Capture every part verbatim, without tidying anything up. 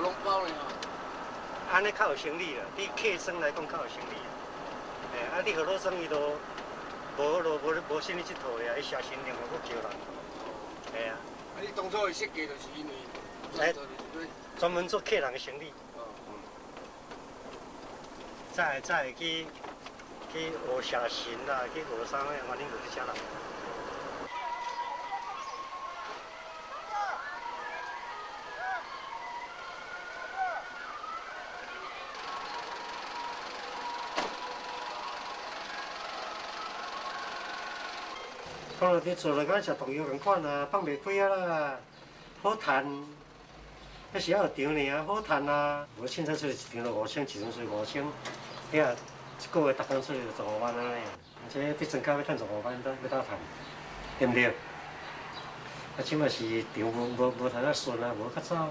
攏包了啊。按呢較有生理啦，對客庄來講較有生理啦。嘿，啊，你河洛庄伊都無路，無，無啥物𨑨迌的啊，伊寫生了嘛，閣叫人。嘿啊。啊，你當初的設計就是因為專做就是對。專門做客人的生理。哦。嗯。再，再去 去學寫信啦，去學啥物，反正就是遮啦。講到你做了，敢若食毒藥仝款啊，放袂開啊啦，好趁。 彼時猶有張爾啊，好趁啊！無凊彩出去一張就五千，一張就五千，你啊，一個月逐工出去就十五萬按呢啊。這你增加欲趁十五萬，欲，欲哪趁，對毋對？啊，這馬是張無，無，無通啊順啊，無較早，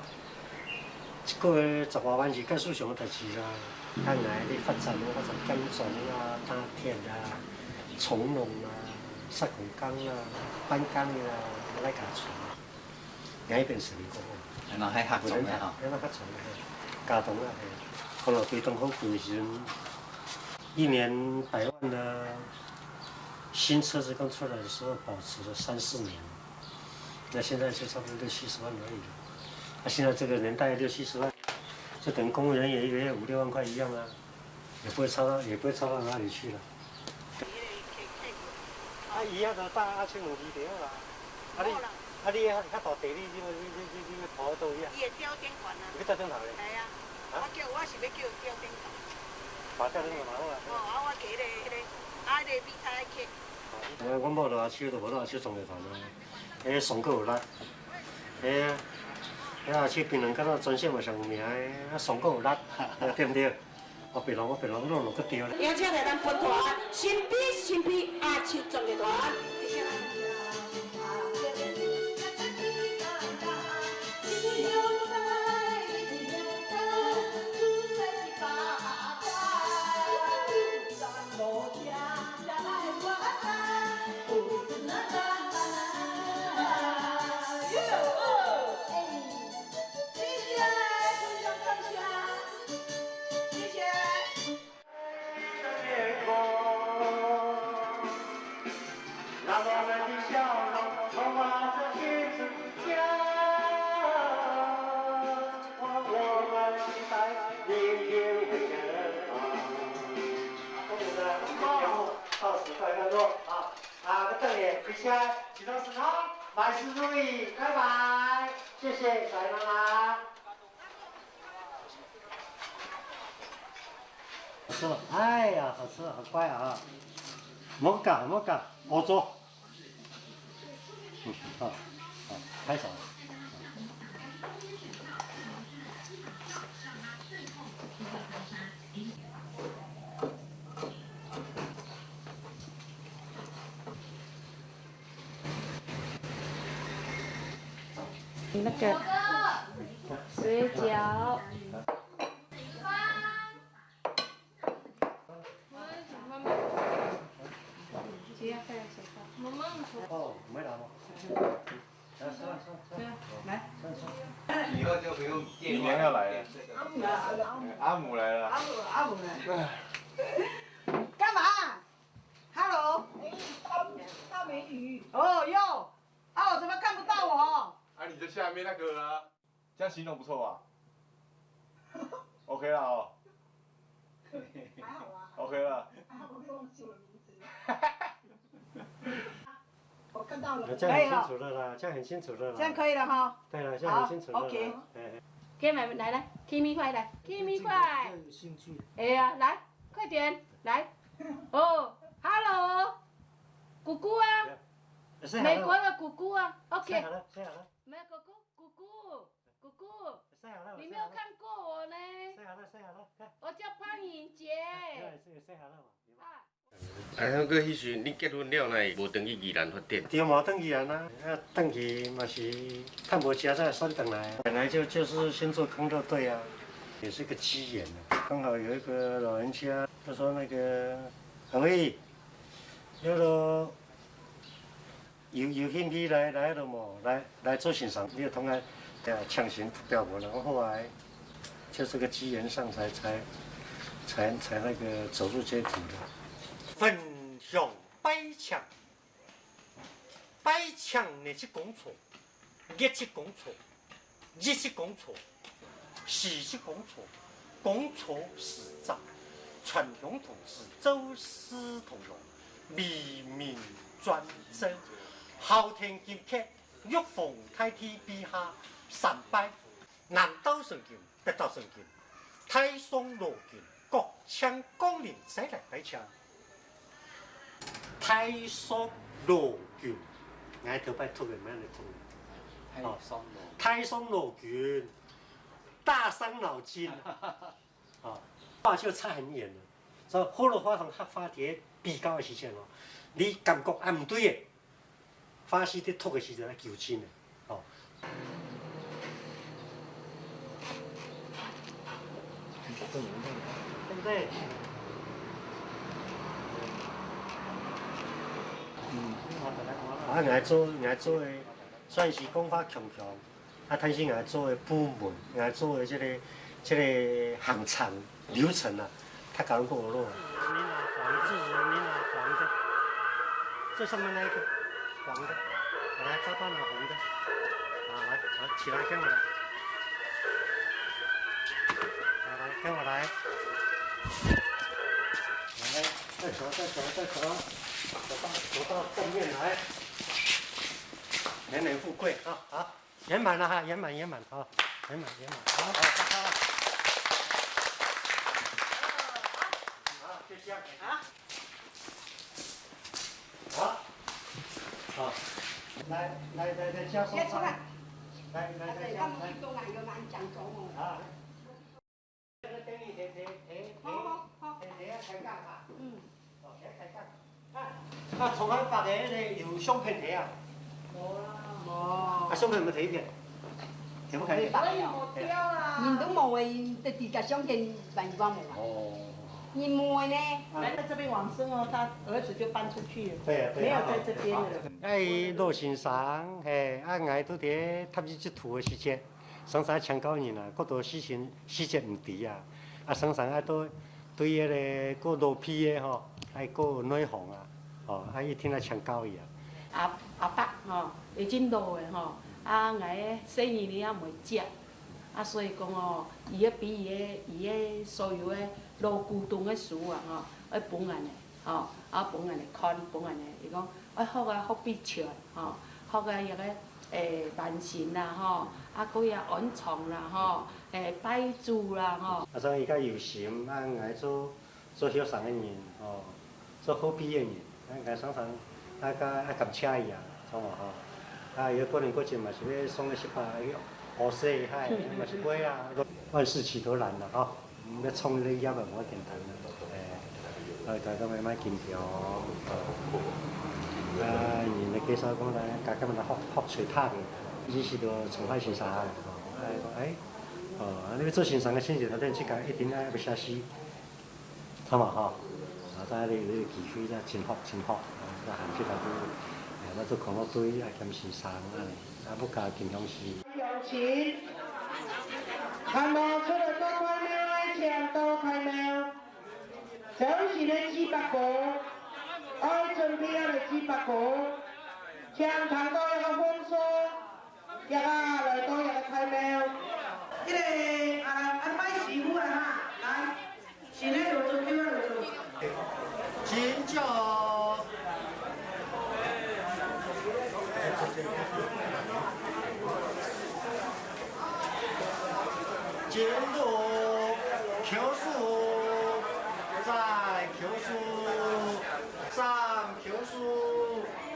一個月十五萬是蓋正常个代誌啦。將來你發展，發展建築啊、搭鐵啊、重農啊、石礦工啊、板工啊，來加出。 也變成功。然後還較重的吼。然後較重的，嘿，加重啊，嘿。可能非常好貴的時陣，一年百萬的新車子剛出來的時候，保持了三四年，那現在就差不多六七十萬而已了。那現在這個年代六七十萬，就等於公務人員一個月五六萬塊一樣啊。 也不會差到，也不會差到哪裡去了。啊，伊遐都搭阿青有機就好啊。啊，你，啊，你遐較大地，你，你，你，你，你，你跑到佗位啊？伊會吊電管啊。你去吊電塔咧？係啊，啊？我叫，我是欲叫吊電塔。啊，吊電塔嘛好啊。哦，啊，我叫彼个，彼个，啊，彼个米菜客。呃，阮某就阿秋，就無就阿秋創業團啊。彼个上過有力。嘿啊，彼阿秋檳榔敢若專線嘛上有名的，啊，上過有力，對毋對？ 我別人，我別人，攏落去對咧。邀請來咱本團新美新美阿七專業團。到此告一段落啊。 啊，𠊎等下開車，請老師好，萬事如意，拜拜，謝謝，再見啦。好吃嗎？哎呀，好吃，好乖啊！莫搞，莫搞，我做。嗯，好，好，拍手。 你那个水饺。哦，没拿吗？ 来，来，来。以后就不用电话。明年要来了。阿姆来了。阿姆，阿姆来了。干嘛？Hello。大美女。哦哟，啊，我怎么看不到我？啊，你的下面那个啊。这样形容不错吧？OK 了哦。还好啊。OK 了。还好不用记我名字。 我看到了。这样很清楚了啦，这样很清楚了啦。这样可以了哈。对了，这样很清楚了啦。好，OK。哎，哎。给妹妹来，来，Kimi快来，Kimi快。有兴趣。哎呀，来，快点，来。哦，Hello，姑姑啊，哎，say hello。美国的姑姑啊，OK。Say hello，say hello。没有，姑姑，姑姑，姑姑。 晒好了，你没有看过我呢。晒好了，晒好了，看。我叫潘颖杰。对，是晒好了嘛。啊。啊，那个，彼时你结婚了，哪会无转去宜兰发展？对，无转宜兰啊，啊，转去嘛是趁无食才会选转来。本来就，就是先做康乐队啊，也是个机缘啊。刚好有一个老人家，他说那个，阿伟，那个 有，有兴趣来，来了无？来，来做先生，你就通来，呃，请神拜佛，然后后来在这个机缘上才，才，才，才那个走入街头的。分享拜请，拜请日式工作，日式工作，日式工作，西式工作，工作时长，传统同志做事同样，为民专政，好天金客，玉皇大帝陛下参拜。 南道圣君、北道圣君、太上老君，各请各人再来拜请。太上老君，𠊎頭擺讀个，毋係恁樣讀个。太上老君。哦，太上老君，大傷腦筋。哦，話就差很遠了。所以學老話同客話在比較个時間哦，你感覺啊毋對个， 話係在讀个時陣愛糾正个，吼。對毋對？啊，𠊎做，𠊎做个算是講話強強， 啊，但是𠊎做个部門，𠊎做个這个，這个行程流程啊，較加攏較學老啊。人民啊，黃，這是人民啊，黃的。這上面那一個，黃的。來，爸爸拿紅的。啊，來，來，起來，跟我來。來，來，跟我來。來，再走，再走，再走。走到，走到正面來。年年富貴啊，好。 圓滿了哈，圓滿，圓滿，好，圓滿，圓滿，好，好，好，好。好，就這樣。好。好。好。來，來，來，來，加收。別出來。來，來，來，加，來。啊。 好，好，好。嗯。啊，啊，從來發个有相片个啊？無啦。無。啊，相片有沒有提一片？有沒有看一片？所以無掉啦。人都無个，人就直接相片，萬一講無啊。哦。人無个呢？來到這邊往生哦，他兒子就搬出去了，對啊，對啊，沒有在這邊了。哎，老先生，嘿，啊，𠊎都在讀這圖个時節， 常常請教人啊，各種事情細節毋知啊，啊，常常愛對，對該个較老輩个吼，愛較內行啊，吼，啊，一定愛請教佢啊。阿，阿伯吼，已經老个吼，啊，𠊎个細人仔也毋會接，啊，所以講哦，佢个比佢个，佢个所有个老古董个書啊吼，愛分恁呢。 吼，啊，分恁呢看，分恁呢，佢講，愛學啊，學筆錢，吼，學啊，這个，誒，萬神啦，吼，啊，過啊，安床啦，吼，誒，拜祖啦，吼。啊，所以佢較有心，啊，𠊎做，做後生个人，吼，做後輩个人，啊，𠊎常常，啊，較，啊，感謝佢啊，知無，吼。啊，有个人過節嘛，是愛送个食飯，愛好勢，嗨，嘛是會啊，萬事起頭難啦，吼。 嗯，愛創這个業啊，無簡單啊。誒，大家都莫，莫緊張哦。啊，人咧介紹講，大家今日來學，學吹笛个，認識到崇海先生啊，吼，哎，講，哎，哦，啊，你做先生个心情，頭先自家一定愛要寫詩，好嘛，吼？啊，大家有這个機會，真好，真好，啊，啊，含這个都，哎，𠊎做康樂隊啊，兼先生啊，啊，不加金香詩。 鄉親，還無出來到太廟，愛請到太廟。朝晨个豬八戒，愛準備好个豬八戒，請通到這个風車，這个來到這个太廟。這个啊，啊，拜師傅啦哈，來。 請落去，請落去。請坐。請坐，叩首，再叩首，三叩首，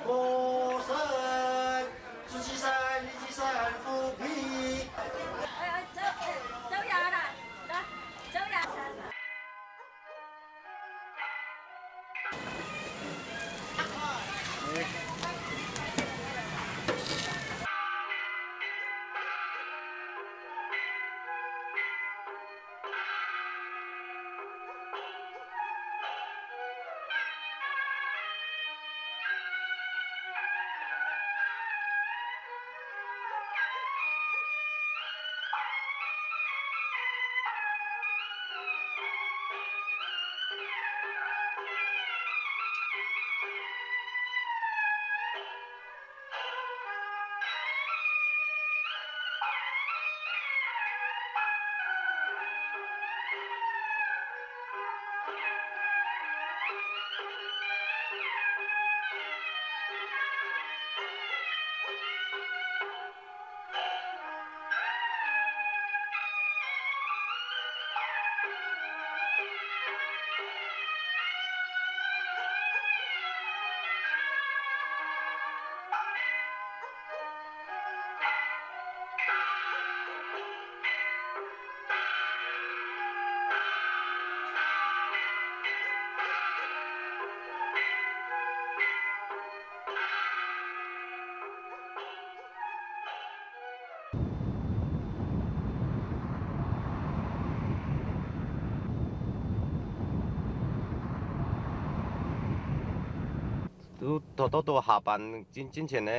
過身。 一二三，一二三，富貴。哎，哎，走，哎，走呀啦，來，走呀。就到，到，到下班，進，進前呢，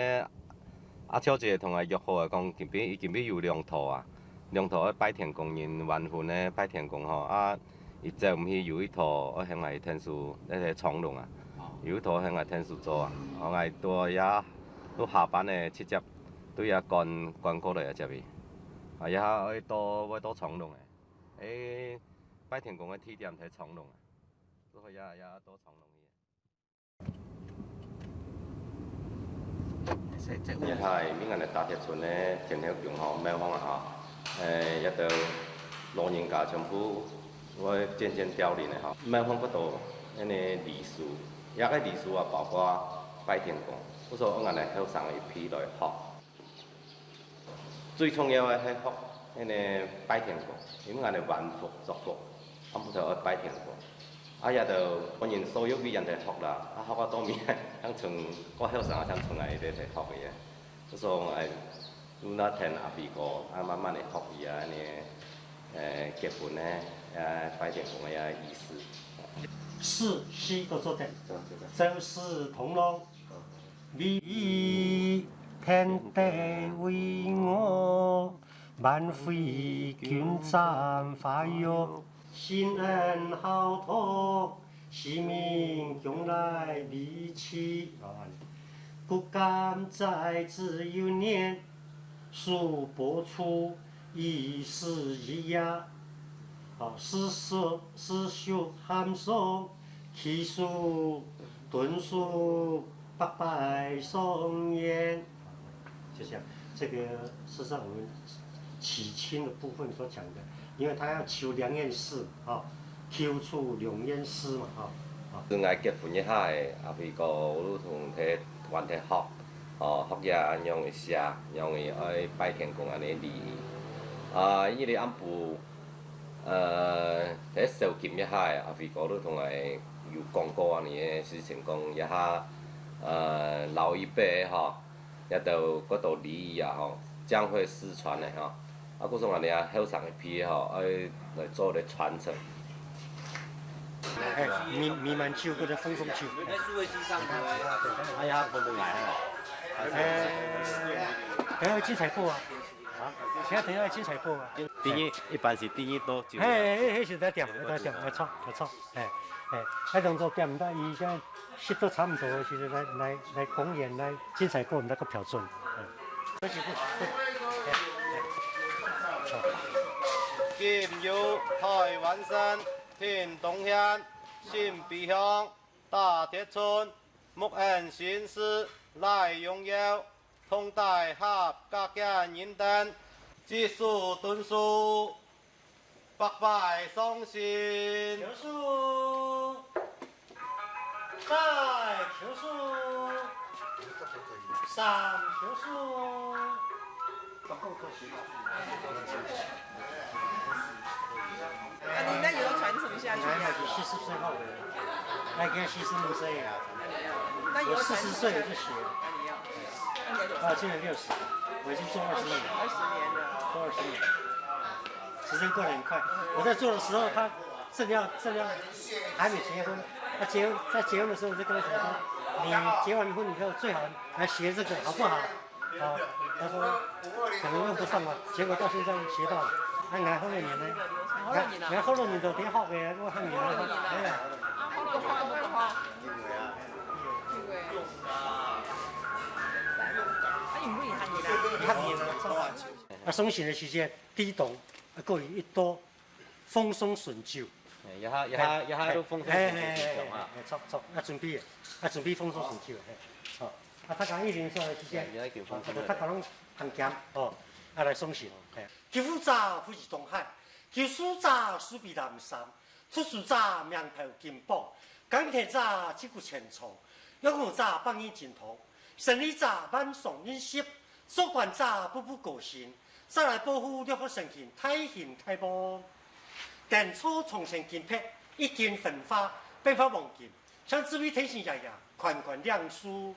阿秋姐同𠊎約好个，講今晡，今晡有兩套啊，兩套愛拜天公，人完婚个拜天公吼，啊，佢走毋去，有一套愛喊𠊎𢯭手，該个長龍啊，有一套喊𠊎𢯭手做啊，哦，𠊎到這，到下班个直接對這趕，趕過來啊，接佢，啊，這愛到，愛到長龍个，誒，拜天公个地點在長龍啊，所以也，也到長龍去。 這下，這下，𠊎等大鐵村个天后宮吼，廟方啊吼，誒，這兜老人家全部會漸漸凋零个吼。廟方不多，恁呢禮數，這个禮數啊，包括拜天公，故所𠊎等後生一輩來學。 最重要个係學恁呢拜天公，因為𠊎等還福、祝福，暗晡頭愛拜天公。啊，這兜本人所有委員都學啦，啊，學到到尾，像賰，較後生啊，像賰𠊎一個在學个。所以講，哎，就那聽阿輝哥，啊，慢慢个學佢啊，恁呢，誒，結婚呢，啊，拜天公个啊，儀式。詩、詩都做得，周氏同樂。 為天地為我，萬會君斬華玉，心恩浩蕩，使命將來維持。啊，骨感在子幼年，手播出，一絲一芽。啊，絲絲絲絲含爽， 祈壽、頓壽，百拜上言。就像這個是上我們祈親的部分所講的，因為他要求良緣事啊，求出良緣事嘛，啊，啊。𠊎結婚一下仔，阿輝哥就同佢，還佢學，哦，學佢仰仔寫，仰仔愛拜天公恁呢禮儀。啊，一日暗晡， 呃，在燒金一下仔，阿輝哥就同𠊎有講過恁呢个事情，講這下，呃，老一輩吼，這兜過多禮儀啊吼，將會失傳个吼。啊，故所恁呢啊，後生一輩吼，愛來做个傳承。哎，彌，彌滿酒，或者豐收酒。哎呀，分分來哈。哎，等下有精彩過啊。 啊，請等下精彩播啊。第一，一般是第一多就。嘿，嘿，嘿，是在點，在點，沒錯，沒錯，哎，哎，那動作點毋到，伊現在濕度差不多，其實來，來，來公園來精彩播，毋得个標準，哎。不行，不行，哎，哎，好。今有台灣省屏東縣新埤鄉大鐵村木恩新市賴榮耀 同大合格个人等，祈壽頓壽，百拜上心。求壽，再求壽，三求壽。啊，你那也要傳承下去啊。七十歲後的，那已經七十五歲了。那也要傳承下去。我四十歲我就學了。那你要，那你要。啊，今年六十，我已經做二十年了。二十年了。做二十年，時間過得很快。我在做的時候，他正要，正要還沒結婚，他結婚，在結婚的時候，我就跟他講說，你結完婚以後最好來學這個，好不好？ 哦，他說可能用不上了，結果到現在學到了。那𠊎好多年呢，𠊎好多年就在學个，𠊎好多年了，哎呀。啊，送行个時節，地動，啊，過一到 豐收順酒。哎，這下，這下，哎，這下都豐收順酒，哎，哎，哎，哎，啊。哎，著，著，啊，準備，啊，準備豐收順酒，嘿，好。啊，大家一人說一下，哎，這下已經豐收了。啊，大家攏很強，哦，啊，來送行，嘿。祈福者福如東海，祈壽者壽比南山，讀書者名頭金榜，耕田者績穀千倉，養育者百年金湯，生利者萬桑仁食，做官者步步高升，再來保護六福生興大興大旺。 等著重現金碧，一經分化，變化黃金，像紫微天星爺爺，款款領受。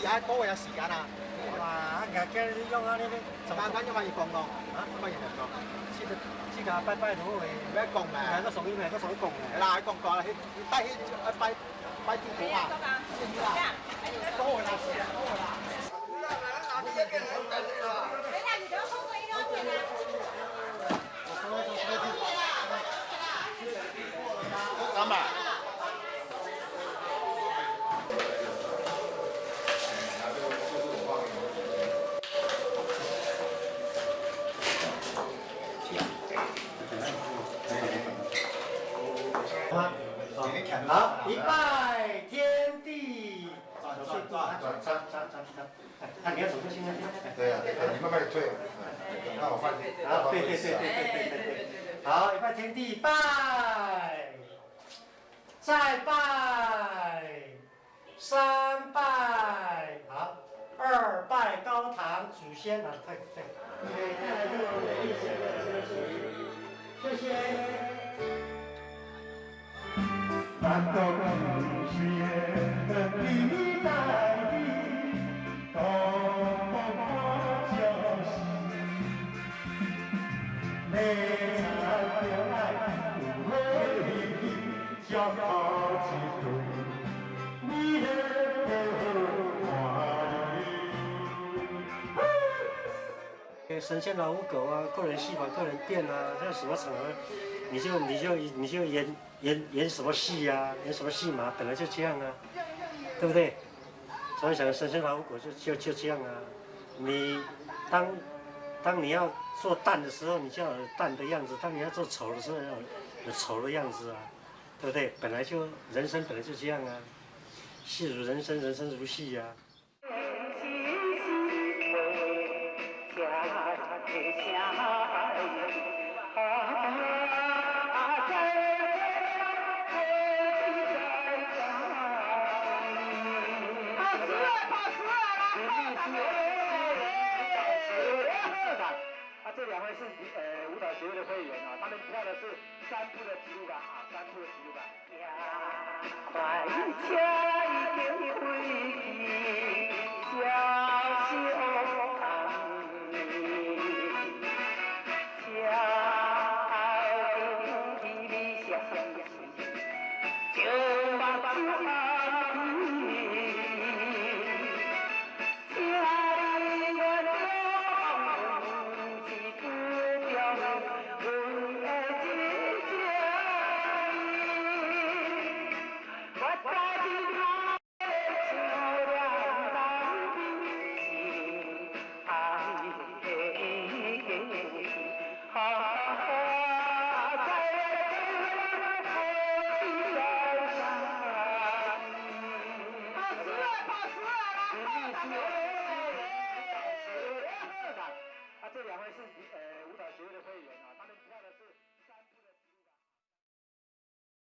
也多个時間啊。哇，啊，今日你用啊，你你，慢慢用慢慢講咯，啊，慢慢用講。自家自家拜拜就好誒。毋好講啦。自家个手藝，个手藝講誒。啦，講講啦，去拜去拜拜地府啊。多个啦，多个啦。好，一拜天地。 转，转，转，转，转，转，转，转。哎，啊，你要走就行了。对啊，对啊，你慢慢地退，哎，让我换，好，对，对，对，对，对，对，对，对。好，一拜天地，拜，再拜，三拜，好，二拜高堂祖先啊，对，对。谢谢。 神仙老虎狗啊，各人戏法各人变啊，在什么场合，你就你就你就演演演什么戏啊，演什么戏码，本来就这样啊，对不对？所以讲神仙老虎狗就就就这样啊。你当当你要做旦的时候，你就要有旦的样子；当你要做丑的时候，要有有丑的样子啊，对不对？本来就人生本来就这样啊，戏如人生，人生如戏啊。 啊，这两位是呃舞蹈协会的会员啊，他们跳的是三步的吉鲁巴啊，三步的吉鲁巴。 就目睭